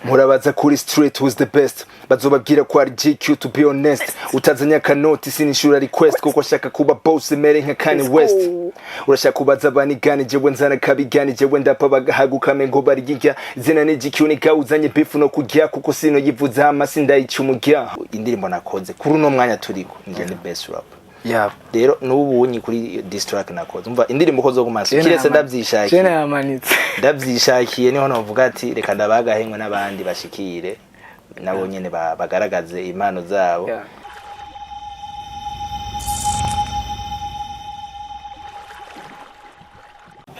Murabaza kuri street who's the best, bazobabwira ko ari GQ. To be honest, utazanye akanoti sinishura request, kuko ashaka kuba boss mere nka Kanye West. Urashaka kubaza abanigani, jewe nzana kabigani, jewe ndapa bagahaguka ngo barigirya. Izina ni GQ, ni uzanye beef no kurya, kuko sino yivuza hama sindayica umurya. Indirimbo nakoze kuri uno mwanya turiko nije ni best rap. Rero n'ubu unyi kuri diss track nakoze, umva indirimbo ko zo maso kiretse ndavyishakiye. Jene yamanitse. Ndavyishakiye, niho novuga ati reka ndabagahengwe n'abandi bashikire nabo nyene bagaragaze impano zabo.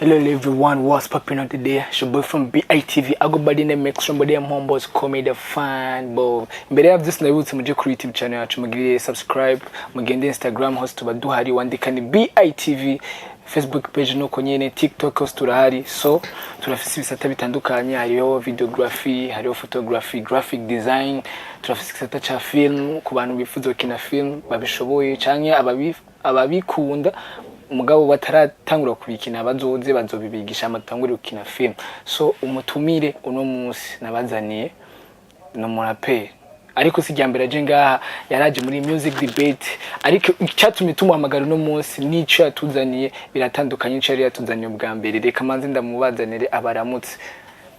Hello everyone, what's popping on today? It's your boy from BITV. I go by the name Max, somebody I'm homeboys call me the fan boy. Mbere ya byose ndabibutse muje kuri YouTube channel yacu mugire subscribe, mugende Instagram hose tuba duhari, wandika ni BITV, Facebook page nuko nyene, TikTok hose turahari. So turafise ibisata bitandukanye, hariho videography, hariho photography, graphic design, turafise igisata ca film ku bantu bifuza gukina film babishoboye canke ababikunda mugabo bataratangura kubikina, bazoze bazobibigisha amatangure gukina film. So umutumire uno munsi nabazaniye ni umuraperi, ariko si mbere aje ngaha, yaraje muri music debate, ariko icyatumye tumuhamagara uno munsi n'ico yatuzaniye biratandukanye n'ico yari yatuzaniye ubwa mbere. Reka manze ndamubazanire abaramutse,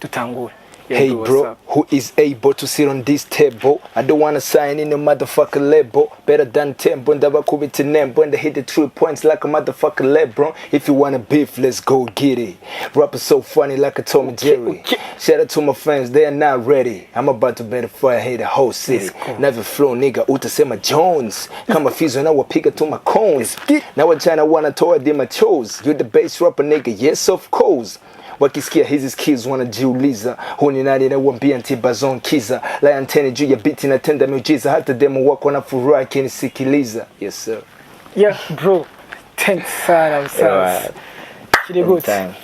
dutangure. Yeah, Hey bro, bro, what's up? Who is able to sit on this table? I don't wanna sign in a motherfucker label. Better than Tembo, ndabakubita nembo, and I hit the 3 points like a motherfucker LeBron. If you wanna beef, let's go get it. Rapper so funny like a Tom and Jerry. Shout out to my fans, they are not ready. I'm about to better fire, hit the whole city. Never flow, nigga, utasema Jones. Kama Fizo na wapiga to my cones. Now wachana wanatoa them chose. You the best rapper, nigga, yes of course. Wakisikia hizi skills wanajiuliza huu ni nani, nawambia ntibazon kiza Lion 10 juu ya beat natenda miujiza, hata demo wako na furaha akinisikiliza. Yes sir. Yeah bro, thanks sana msasa. Yeah. Kiri gute? Anytime.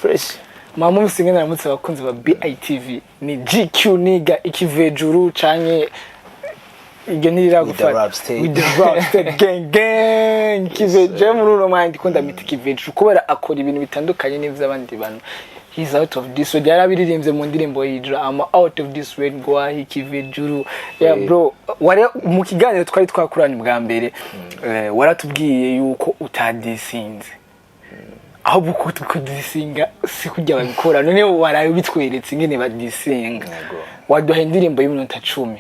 Fresh. Mama musinge naramutse abakunzi ba BITV, ni GQ niga ikivejuru canke iryo ntiriragufata. With the rap state. With the rap state gang gang kiveje muri uno mwanya ndiko ndamita ikivejuru kubera akora ibintu bitandukanye n'ivy'abandi bantu. He's out of this world, yarabiririmbye mu ndirimbo yijura I'm out of this world gwahi ikivejuru. Yeah bro, wari mu kiganiro twari twakuranye bwa mbere, waratubwiye yuko utadisinze, ahubwo ko kudisinga si kurya babikora. None waraye bitweretse ingene badisinga. Yego. Waduha indirimbo y'iminota 10.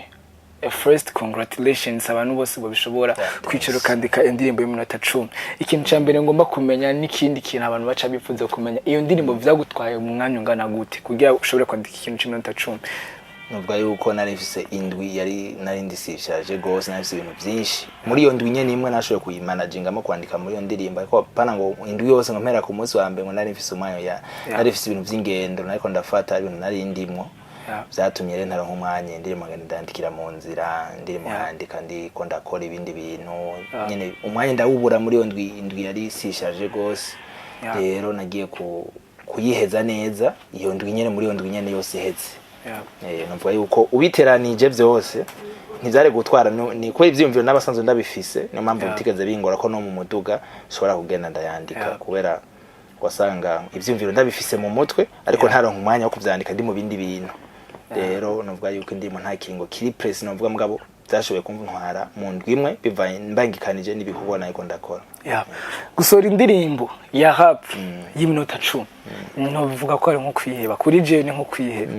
First, congratulations abantu bose babishobora Yeah, thanks. kwicara ukandika indirimbo y'iminota 10. Ikintu cya mbere ngomba kumenya n'ikindi kintu abantu baca bifuza kumenya, iyo ndirimbo vyagutwaye umwanya ungana gute kugira ushobore kwandika ikintu cy'iminota 10? Nuvuga yuko nari mfise indwi yari nari ndisishaje gose, nari mfise ibintu byinshi muri iyo ndwi nyene imwe nashoboye kuyimanagingamo kwandika muri iyo ndirimbo, ariko pana ngo indwi yose ngo mpera ku munsi wa mbere ngo nari mfise umwanya ya nari mfise ibintu vy'ingendo nariko ndafata, ibintu nari ndimwo vyatumye rero ntaronka umwanya. Indirimbo ngenda ndandikira mu nzira, indirimbo nkandika ndiko ndakora ibindi bintu nyene, umwanya ndawubura muri iyo ndwi. Indwi yari sishaje gose. Rero nagiye kuyiheza neza iyo ndwi nyene, muri iyo ndwi nyene yose iheze. Numva yuko ubiteranije byose ntivyari gutwara ni kubera ivyiyumviro n'abasanzwe ndabifise, niyo mpamvu bitigeze bingora ko no mu muduga nshobora kugenda ndayandika, kubera wasanga ivyiyumviro ndabifise mu mutwe ariko ntaronka umwanya wo kuvyandika, ndi mu bindi bintu. Rero nuvuga yuko indirimbo nta kiringo kiri précis novuga, mugabo vyashoboye kuntwara mu ndwi imwe bivanye mbangikanije n'ibikorwa nariko ndakora. Yeah. Gusohora indirimbo ya rap y'iminota 10, novuga ko ari nko kwiheba. Kuri jewe ni nko kwiheba,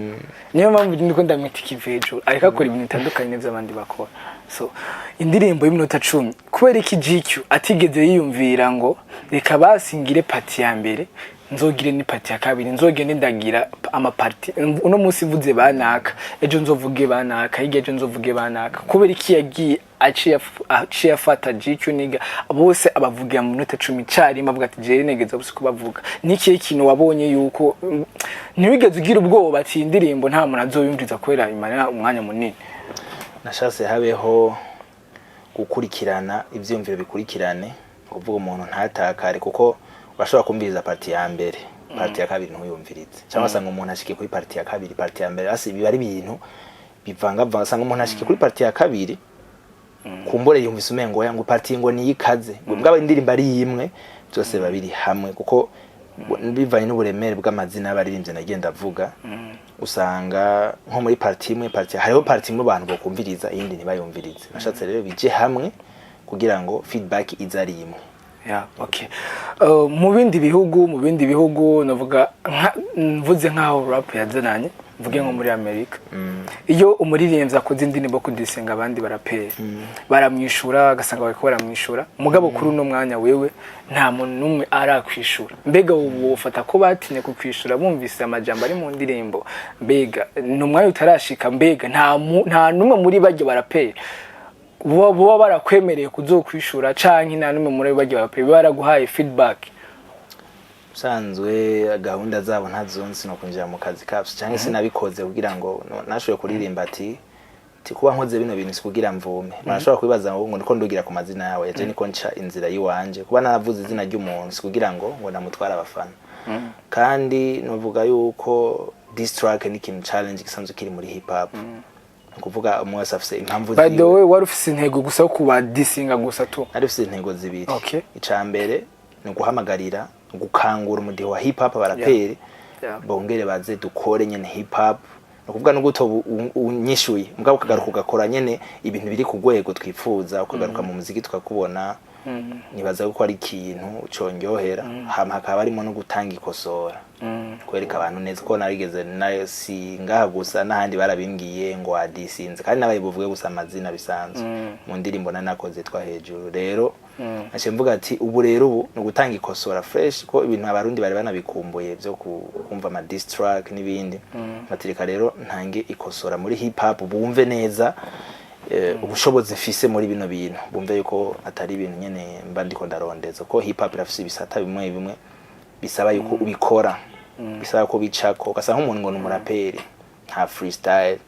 niyo mpamvu ndiko ndamwita ikivejuru, ariko akora ibintu bitandukanye n'ivyo abandi bakora. So indirimbo y'iminota 10, kubera iki GQ atigeze yiyumvira ngo reka basingire partie ya mbere, nzogire ni partie ya kabiri, nzogende ndagira amaparties, uno munsi mvuze banaka, ejo nzovuge banaka, hirya ejo nzovuge banaka? Kubera iki yagiye aciye afata GQ niga bose abavugira mu minota 10 carimwe, avuga ati jewe negeza bose kubavuga? Nikihe kintu wabonye yuko ntiwigeze ugira ubwoba ati iyi ndirimbo nta muntu azoyumviriza kubera imara umwanya munini? Nashatse habeho gukurikirana, ivyiyumviro bikurikirane, kuvuga umuntu ntatakare, kuko urashobora kumviriza partie ya mbere, partie ya kabiri ntuyumvirize, cyangwa asanga umuntu ashikiye kuri partie ya kabiri, partie ya mbere basi biba ari ibintu bivangavanga. Asanga umuntu ashikiye kuri partie ya kabiri, kumbure yumvise umengo oya, ngo partie ngo niyikaze, ngo mbwa indirimbo ari imwe, byose biba biri hamwe, kuko bivanye n'uburemere bw'amazina y'abaririmbyi nagiye ndavuga. Usanga nko muri partie imwe, partie, hariho partie imwe abantu bokumviriza, iyindi ntibayumvirize. Nashatse rero bije hamwe kugira ngo feedback ize ari imwe. Yeah, okay. Mu bindi bihugu navuga mvuze nkaho rap yazananye, mvuge nko muri Amerika, iyo umuririmbyi akoze indirimbo kudisinga abandi baraperi, baramwishura, agasanga bariko baramwishura. Mugabo kuri uno mwanya wewe nta muntu n'umwe arakwishura. Mbega ubu wofata ko batinye kukwishura bumvise amajambo ari mu ndirimbo? Mbega ni umwanya utarashika? Mbega nta n'umwe muri baryo baraperi buba barakwemereye kuzokwishura, canke nta n'umwe muri baryo baraperi baraguhaye feedback? Usanzwe gahunda zabo ntazo nzi, no kwinjira mu kazi kabyo cyangwa sinabikoze kugira ngo nashoboye kuririmba ati kuba nkoze bino bintu si kugira mvume. Barashobora kwibaza ngo niko ndugira ku mazina yawe yaje, niko nca inzira yiwanje. Kuba naravuze izina ry'umuntu si kugira ngo namutware abafana. Kandi nuvuga yuko diss track ni ikintu challenge gisanzwe kiri muri hip hop, ni ukuvuga umwe wese afise impamvu By the ziwe. way, wari ufise intego gusa yo kubadisinga gusa tu? Nari ufise intego zibiri. Ica mbere ni uguhamagarira, gukangura umudiho wa hip hop, abaraperi bongere baze dukore nyene hip hop. Ni ukuvuga no guto unyishuye, mugabo ukagaruka ugakora nyene ibintu biri ku rwego twifuza, ukagaruka mu muziki tukakubona, nibaza ko ari ikintu conyohera. Hama hakaba harimo no gutanga ikosora, kwereka abantu neza ko narigeze na si ngaha gusa, n'ahandi barabimbwiye ngo wadisinze, kandi nabaye buvuge gusa amazina bisanzwe mu ndirimbo nanakoze twa hejuru. Rero naciye mvuga ati ubu rero ubu ni ugutanga ikosora fresh, ko ibintu abarundi bari banabikumbuye byo kumva ama diss track n'ibindi. Batireka rero ntange ikosora muri hip hop, bumve neza ubushobozi mfise muri bino bintu, bumve yuko atari ibintu nyene mba ndiko ndarondeza, ko hip hop irafise ibisata bimwe bimwe bisaba yuko ubikora, bisaba ko bicako. Ugasanga nk'umuntu ngo ni umuraperi, nta freestyle,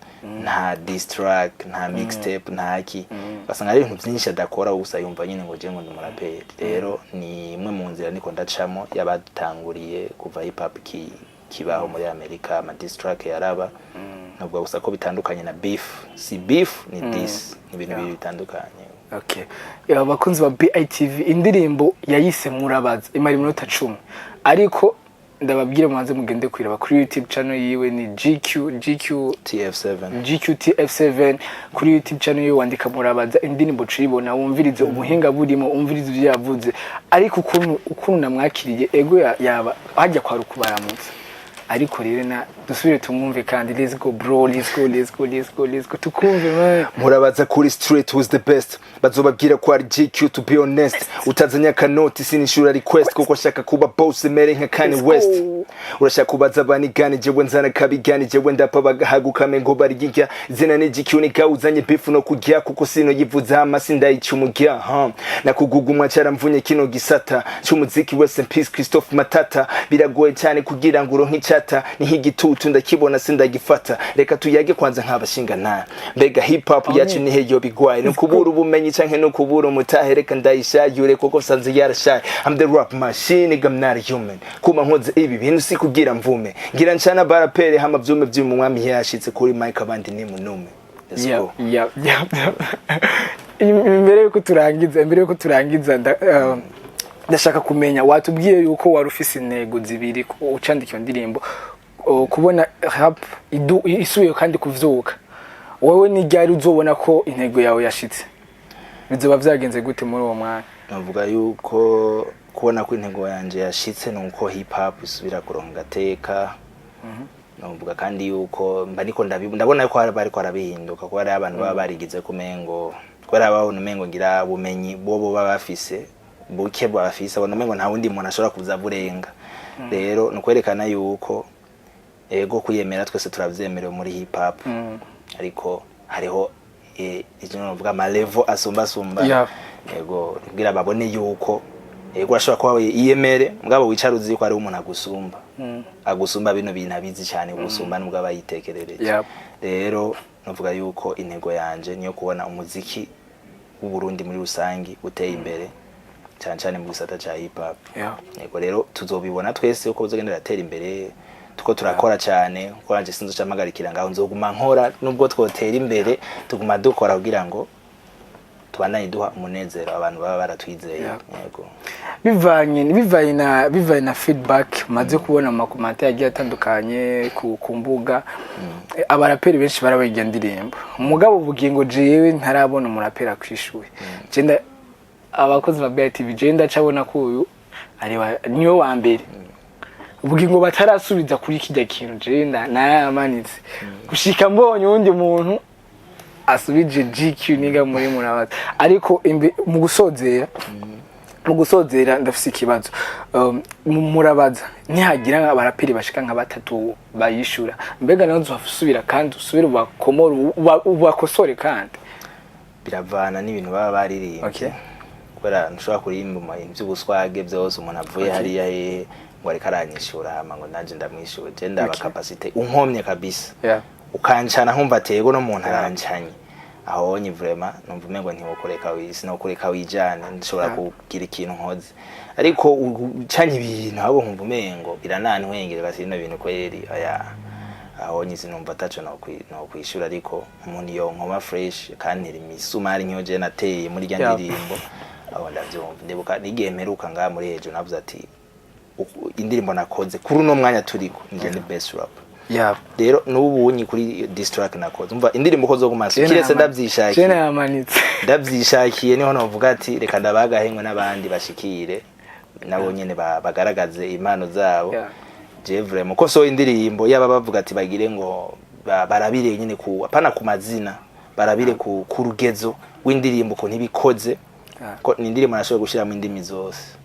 nta diss track, nta mixtape, nta ki, ugasanga ari ibintu byinshi adakora, gusa yumva nyine ngo je ngo ndi umuraperi. Rero ni imwe mu nzira niko ndacamo y'abadutanguriye kuva hip hop kibaho muri Amerika, ama diss track yaraba. Nubwo gusa ko bitandukanye na beef, si beef ni diss, ni ibintu bibiri bitandukanye. Okay. Ya, abakunzi ba BITV, indirimbo yayise Murabaza, imara iminota 10, ariko ndababwira mubanze mugende kwiraba kuri YouTube channel yiwe, ni GQ GQ TF7. GQTF7. Kuri YouTube channel yiwe wandika Murabaza, indirimbo cuyibona, wumvirize ubuhinga burimo, wumvirize ibyo yavuze. Ariko ukuntu namwakiriye, ego yaba hajya kwa rukubaramutsa. Ariko rero na dusubire tumwumve kandi. Let's go bro, let's go, let's go, let's go, let's go, tukumve man. Murabaza kuri street who's the best, bazobabwira ko ari GQ. To be honest, utazanye akanoti sinishura request, kuko shaka kuba boss mere nka Kanye Let's West. go. Urashaka kubaza abanigani, jewe nzana kabigani, jewe ndapa bagahaguka mengo barigirya. Izina ni GQ, ni uzanye beef no kurya, kuko sino yivuza amasi ndayica umurya, huh? Nakugugumwa caramvunye kino gisata c'umuziki wese. Peace Christophe Matata. Biragoye cyane kugira ngo uronke icata, ni nk'igitutu ndakibona sindagifata. Reka tuyage kwanza nk'abashinga nta. Mbega hip hop yacu nihe yo bigwaye? Ni ukubura ubumenyi canke no kubura umutahe? Reka ndayishayure kuko sanze yarashaye. I'm the rap machine, I'm not a human. Kuma nkoze ibi bintu si kugira mvume, ngira ncana barapere hama vyume vy'umwami yashitse kuri mic, abandi ni munume. Let's go. Yeah. Imbere yuko turangiza, ndashaka kumenya, watubwiye yuko wari ufise intego zibiri ucandika iyo ndirimbo, kubona rap isubiye kandi kuvyuka. Wowe ni ryari uzobona ko intego yawe yashitse? Bizoba vyagenze gute muri uwo mwanya? Navuga yuko kubona ko intego yanje yashitse ni uko hip hop isubira kuronka agateka. Navuga kandi yuko mba niko ndabona yuko hari bariko barabihinduka, kuko hari abantu baba barigize kumengo, kubera babona umengo ngira bumenyi bobo baba bafise buke, bafise abona umengo nta wundi muntu ashobora kuza burenga. Rero ni ukwerekana yuko ego kwiyemera twese turavyemerewe muri hip hop, ariko hariho icyo navuga ama level asumba asumba. Yego, kugira babone yuko yego urashobora kuba iyemere, mugabo wicara uzi ko hariho umuntu agusumba bino bintu abizi cyane gusumba nubwo aba yitekerereje. Rero navuga yuko intego yanje niyo kubona umuziki w'Uburundi muri rusangi uteye imbere, cyane cyane mu gisata ca hip hop. Yego, rero tuzobibona twese uko bizogenda biratera imbere, tuko turakora cyane, kuko nanje sinzoca mpagarikira ngaho, nzoguma nkora nubwo twotera imbere, tuguma dukora kugira ngo Tubandanye duha umunezero abantu baba baratwizeye. Yego. Bivanye na feedback maze kubona mu ma commentaires agiye atandukanye ku mbuga, abaraperi benshi barabaye ndirimbo, umugabo ubugingo jewe ntarabona umuraperi akwishuye. Je abakozi ba BITV, je ndacabona ko uyu ari niwe wa mbere ubugingo batarasubiza kuri kijya kintu. Je naramanitse gushika mbonye uwundi muntu asubije GQ niga muri Murabaza. Ariko mu gusozera ndafise ikibazo. Murabaza nihagira abaraperi bashika nka batatu bayishura, mbega nawe uzosubira kandi usubire ubakomore, ubakosore kandi? Biravana n'ibintu baba baririmbye, kubera ntushobora kuririmba mu bintu by'ubuswage byose umuntu avuye hariya hehe ngo ariko aranyishura, hama ngo nanje ndamwishure. Je ndaba capacité unkomye kabisa, ukancana nkumva atego no muntu arancanye aho onye, vraiment numva umengo ntiwokureka wisi no kureka wijane, ndashobora kugira ikintu nkoze. Ariko ucanye ibintu ahubwo nkumva umengo biranantwengera basi bino bintu kweri, oya, aho nyine sinumva ataco no kwishura. Ariko umuntu yonkoma fresh kantera imisumari nk'iyo je nateye muri rya ndirimbo, aho ndavyumva. Ndibuka n'igihe mperuka ngaha muri hejuru navuze ati indirimbo nakoze kuri uno mwanya turiko nije ni best rap. Rero n'ubu kuri diss track nakoze, umva indirimbo ko zoguma kiretse ndavyishakiye. Je nayamanitse. Ndavyishakiye niho novuga ati reka ndabagahengwe n'abandi bashikire nabo nyene bagaragaze impano zabo. Je vraiment ko so indirimbo yaba bavuga ati bagire ngo barabire nyene ku apana ku mazina, barabire ku rugezo rw'indirimbo ko ntibikoze, ko ni indirimbo nashoboye gushiramo indimi zose.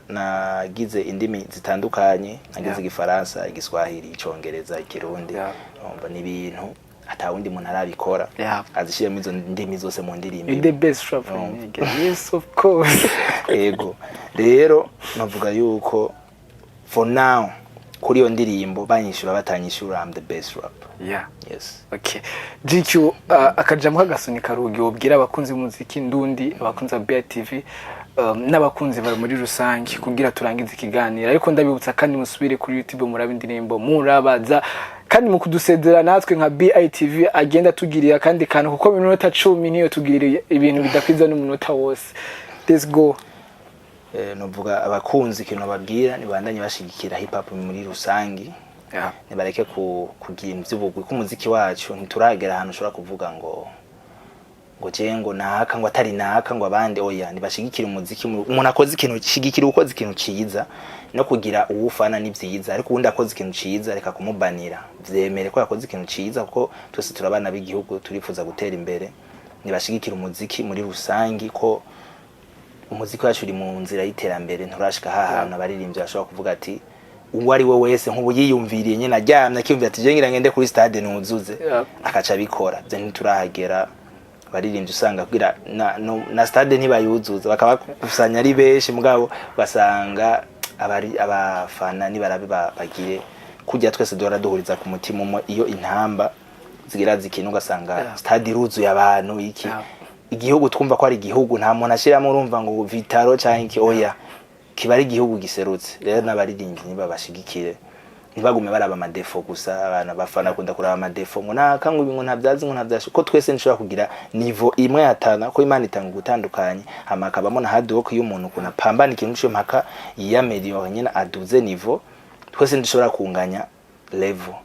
Nagize indimi zitandukanye, nagize Igifaransa, Igiswahili, Icongereza, Ikirundi. Urumva ni ibintu ata wundi muntu arabikora, azishiremo izo ndimi zose mu ndirimbo You the imwe. best rapper, nigga. Yes, of course. Ego, rero navuga yuko for now kuri iyo ndirimbo, banyishura batanyishura, I'm the best rap. Yes. Okay. GQ, akajambo k'agasunika rugi wobwira abakunzi b'umuziki ndundi, abakunzi ba BITV, n'abakunzi bawe muri rusange kugira turangize ikiganiro. Ariko ndabibutsa kandi musubire kuri YouTube murabe indirimbo Murabaza. Kandi mu kudusezera natwe nka BITV agenda tugirira kandi kantu, kuko minota 10 niyo tugirira ibintu bidakwiza n'umunota wose. Let's go. Novuga abakunzi ikintu babwira, nibandanye bashigikira hip hop muri rusangi, nibareke kugira ibintu vy'ubugwi, ko umuziki wacu ntituragera ahantu ushobora kuvuga ngo je ngo naka ngo atari naka ngo abandi, oya. Nibashigikira umuziki. Umuntu akoze ikintu, shigikira ukoze ikintu ciza. No kugira uwufana ni vyiza, ariko uwundi akoze ikintu ciza reka kumubanira, vyemere ko yakoze ikintu ciza, kuko twese turabana b'igihugu, turifuza gutera imbere. Nibashigikira umuziki muri rusangi, ko umuziki wacu uri mu nzira y'iterambere, nturashika hahantu abaririmbyi bashobora kuvuga ati uwo ari we wese nk'ubu yiyumviriye nyine aryamye akiyumvira ati je ngira ngende kuri stade nuzuze, akaca abikora. Vyo ntiturahagera. Abaririmbyi usanga kugira na, no, na stade ntibayuzuza, bakabakusanya ari benshi, mugabo basanga abari abafana nibarabe bagire kurya twese duhora duhuriza ku mutima umwe. Iyo intamba zigira zikina ugasanga stade iruzuye abantu iki, igihugu twumva ko ari igihugu, nta muntu ashiramo urumva ngo Vital'O canke iki, oya, kiba ari igihugu giserutse. Rero n'abaririmbyi nibabashigikire, ntibagume baraba ama défauts gusa. Abantu abafana bakunda kuraba ama défauts ngo naka ngo ibi ngo ntabyazi ngo ntabyashe, ko twese nshobora kugira niveau imwe yatana, ko Imana itanga ugutandukanye, hama hakabamo na hard work y'umuntu ukuntu apambana ikintu ciwe mpaka yiyaméliore nyene aduze niveau. Twese ntidushobora kunganya level.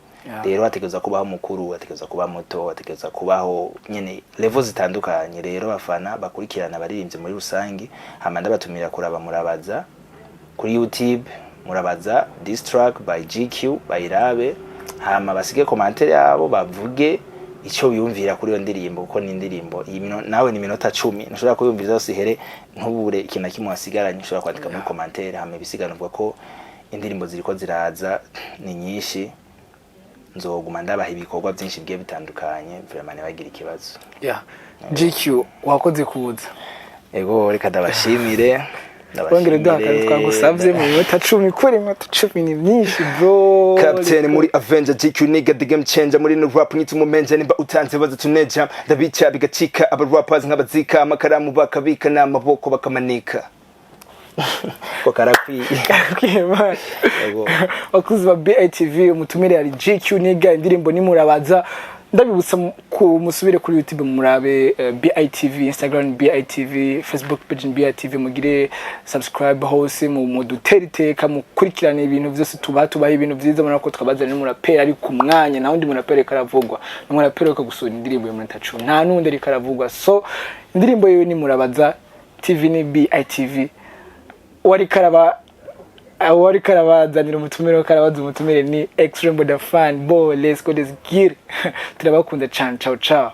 Rero hategerezwa kubaho mukuru, hategerezwa kuba muto, hategerezwa kubaho nyene level zitandukanye. Rero abafana bakurikirana abaririmbyi muri rusangi, hama ndabatumira kuraba Murabaza kuri YouTube, Murabaza diss track by GQ, bayirabe, hama basige commentaire yabo, bavuge icyo biyumvira kuri iyo ndirimbo, kuko ni indirimbo iyi nawe ni minota 10, ntushobora kuyumviriza yose ihere ntubure ikintu na kimwe wasigaranye. Ushobora kwandika muri commentaire, hama ibisigano uvuga ko indirimbo ziriko ziraza ni nyinshi, nzoguma ndabaha ibikorwa byinshi bigiye bitandukanye. Vraiment ntibagire ikibazo. Yeah. GQ, wakoze kuza. Ego, reka ndabashimire. Wongere duha akantu twagusavye mu minota 10, kubera iminota 10 ni myinshi, bro. Captain muri Avenger, GQ nigga the game changer muri no rap, nyita umumenja nimba utanze baza tuneja, ndabica bigacika, aba rappers nk'abazika amakaramu bakabika n'amaboko bakamanika ko karakwiye. Karakwiye, man. Ego. Bakuzi ba BITV, umutumire yari GQ Nigga, indirimbo ni Murabaza. Ndabibutsa ku musubire kuri YouTube murabe BITV, Instagram BITV, Facebook page BITV, mugire subscribe hose, mu mudutere iteka, mukurikirane ibintu byose tuba tubaha, ibintu byiza. Murabona ko twabazanye n'umuraperi ari ku mwanya, nta wundi muraperi ariko aravugwa, n'umuraperi ariko gusura indirimbo y'umunota 10, nta n'undi ariko aravugwa. So indirimbo yiwe ni Murabaza. TV ni BITV. Wari karabazanira umutumire, karabaza umutumire ni Extreme the Fan Boy. Let's go, let's get it. Turabakunda cyane. Ciao ciao.